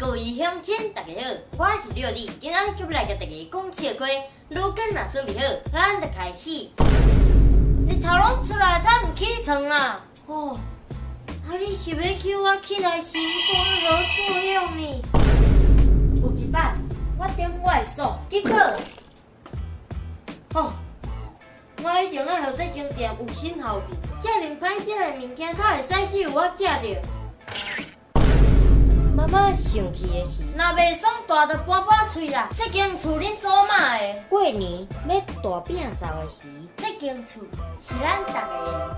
各位鄉親，大家好，我是廖麗，今仔日閣欲來共大家講笑話，如今若準備好，咱就開始。日頭攏出來，才毋起床啊！哦，啊你是欲叫我起來行光合作用呢？有一擺，我點外送，結果，哦，我一定愛予這間店有新好評，遮爾歹食的物件，才會使去予我食著。媽媽生氣的是，若袂爽大就搬搬喙啦。這間厝恁祖媽的。過年欲大摒掃的時，這間厝是咱逐家的。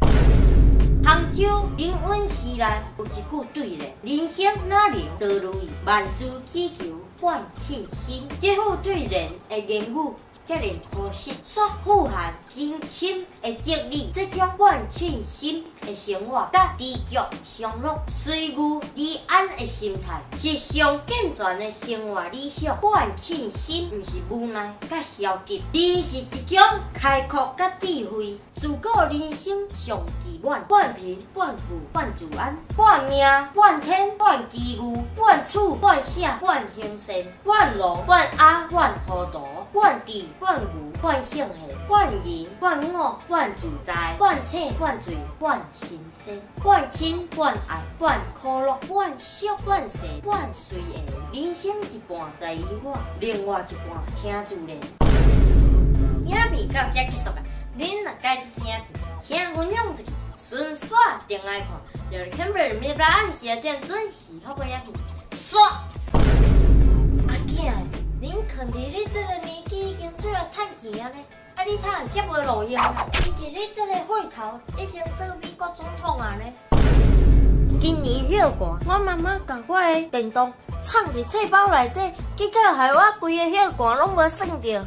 杭州靈隱寺內有一句對聯：人生哪能多如意，萬事祈求半稱心。這副對聯的言語遮爾樸實，煞富含真深的哲理。這種半稱心的生活，佮知足常樂、隨遇而安的心態，是上健全的生活理想。半稱心毋是無奈佮消極，而是一種開闊佮智慧。自古人生上期滿，半貧半富半自安，半命半天半機遇，半處半捨半行善，半龍半鴨半糊塗，半智半愚半聖賢，半仁半武半自在，半醒半醉半神仙，半親半愛半苦樂，半熟半生半隨緣。人生一半在於我，另外一半聽自然。影片到這結束啊！恁若佮意這支影片，請分享出去，順紲訂來看，讓你 Camber 每禮按時點準時發布影片。煞！阿囝，林肯佇你這个年紀已經出來趁錢啊呢，啊你哪會遮無路用啊？伊佇你這個歲頭已經做美國總統啊呢。今年歇寒，我媽媽共我的電動藏佇冊包內底，結果害我規个歇寒攏無耍著。